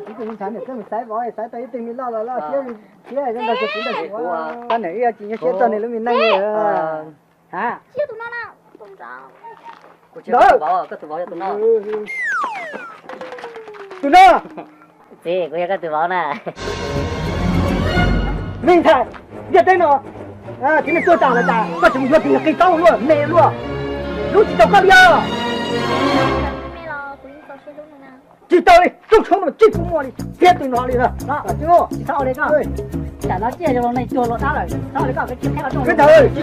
Ib tug me ntxhais niam koj mus xaiv vauv, xaiv tau ib tug me loj los loj siab, siab zoo nrog kuv tsis nyob siab txog niag lub me neej li. Ha, tus no, tus no. Txiv, kuv yog koj tus vauv na. Me ntxhais, ntiaj teb no, txiv neej tuag tas los tas, koj tseem mus yuav tus yog qis taub luaj me luaj, hlub tsis tau koj li os. Tsis tau li, rooj tshoob no tsis pub muaj li, thiab tus no li na. Tsis txhob ua li koj, tsam no ciaj yog los neeg tuag luag dab lawm, txhob ua li koj, tsis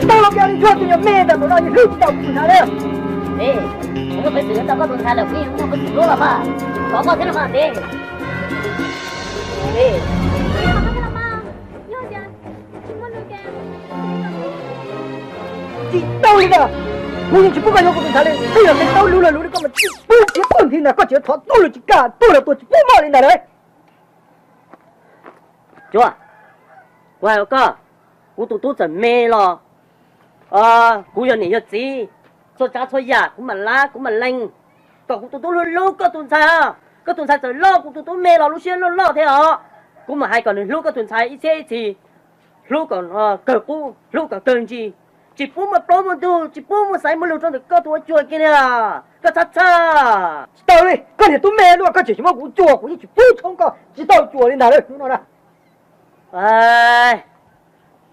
tau los kiag li, yog tus yog me ntawm tus no yeej hlub tsis tau kuv tus ntxhais li. Kuv muaj peev xwm yuav tau koj tus ntxhais lawm, kuv yeej muaj peev xwm hlub los mas, thov koj thiab los mas txiv. Tsis tau li ntag, kuv yeej tsis pub koj yuav kuv tus ntxhais li, twb yog qis taub luaj luaj li koj mas tsis pub, tsis pub nthi ntag, koj tseem thov tuag los tsis kam, tuag los tuag tsis pub muaj li ntag lauj. Cuab, kuv hais rau koj, kuv tus tub txawm me los kuv yog niam yog txiv, txhua tsav txhua yam kuv mam lab kuv mam lees, kom kuv tus tub hlub hlub koj tus ntxhais. Koj tus ntxhais txawm loj, kuv tus tub me los lub siab loj loj thiab os. Kuv mam hais kom nws hlub koj tus ntxhais ib txhiab ib txhis, hlub kom kawg qub, hlub kom kawg ntsis. Tsis pub muaj plaub muaj ntug, tsis pub muaj xaiv muaj lug rau ntawm koj tus ua cuag kiag li. Koj txhob txhawj. Tsis tau li, koj niag tub me luaj, koj tseem tsis muab kuv ua cuag, kuv yeej tsis pub tshoob koj tsis tau cuag li ntag lauj hnub no na.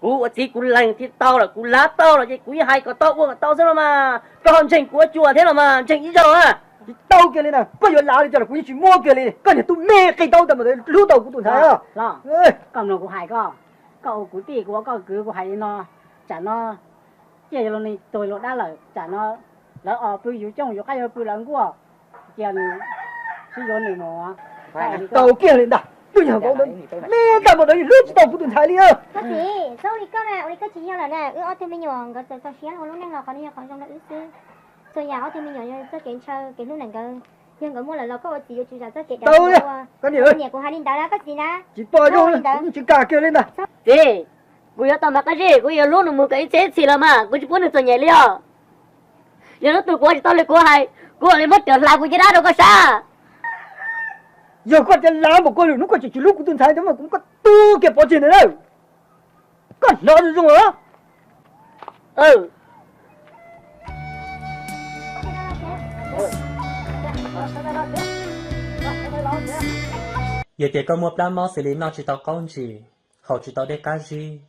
Kuv ua txiv kuv lees thiaj tau lawm, kuv lab tau los ces kuv yeej hais kom tau ua kom tau xwb los mas, koj ho ntseeg kuv ua cuag thiab los mas, ntseeg ib zaug na. Tsis tau kiag li na, koj yuav lav li cas los kuv yeej tsis muab kiag li, koj niag tub me qis taub ntawd mas hlub tau kuv tus ntxhais. Koj mloog kuv hais koj, koj ua kuv tij kuv ua koj kwv, kuv hais li no, tsam no ciaj yog los neeg tuag luag dab lawm, tsam no lawv os pw yus coob yus qab yuav pw lawv nkuaj, cia nws sib yuav nws mus. Tau kiag li ntag, twb yog me ntag mas lawv yeej hlub tsis tau kuv tus ntxhais li. Koj txiv, txhob ua li koj na, ua li koj tsis yog lawm na, wb ob tug me nyuam nkawd txawm txaus siab los ua lub neej los qhov no yog qhov zoo rau wb xwb. Txhua yam ob tug me nyuam yog txoj kev ntshaw kev hlub ntawm nkawd, yog nkawd muaj lawm los koj ua txiv yuav tsum zam txoj kev dawb huv. Niam, kuv hais li ntawd na, koj txiv na. Tsis pom zoo li ntawd, kuv tsis kam kiag li ntag. Txiv, kuv yuav tau Maiv Qab Zib, kuv yuav hlub nws mus kom ib txhiab ib txhis los mas kuv tsis pub nws txom nyem li os. Yog hnub twg kuv ua tsis tau li kuv hais, kuv mam li muab riam hlav kuv caj dab rau koj saib. Yog koj cov lav npaum koj lwm hnub koj tseem tsis hlub kuv tus ntxhais ntawd mas kuv muab koj tu kiag pov tseg ntawd na. Koj hnov zoo zoo los? Yog tias koj muaj plab mob xws li noj tsis tau qaub ntsis, haus tsis tau dej qab zib,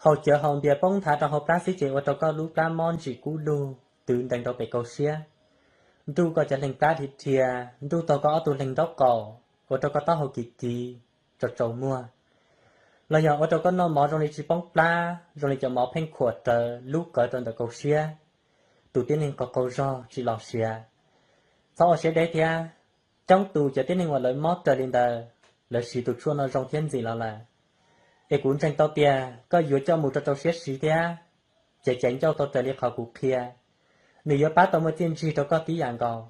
haus cawv haus npias poob nthav rau hauv plab xwb ces ua rau koj lub plab mob ntsim kub lug twv ntees rau pem kaum siab, nruj koj cov leeg plab dhia dhia, nruj taug koj ob tug leeg nraub qaum, ua rau koj taub hau kiv kiv, tsaus tsaus muag, los yog ua rau koj noj mov zoo li tsis poob plab, zoo li cov mov pheej khuam rawv lub qawv rau ntawm kaum siab, tus tib neeg qaug qaug zog tsis los siav. Txhob ua siab deb thiab. Coob tus cov tib neeg uas lawv mob raws li ntawd, lawv siv tus tshuaj no zoo thiab ntxim los lawm. Es kuv ntseeg tau tias koj yuav coj mus rau rau siab siv thiab, ces ceev ncauj tau raws li qhov kuv qhia, nws yuav pab tau muaj txiaj ntsig rau koj tib yam nkaus.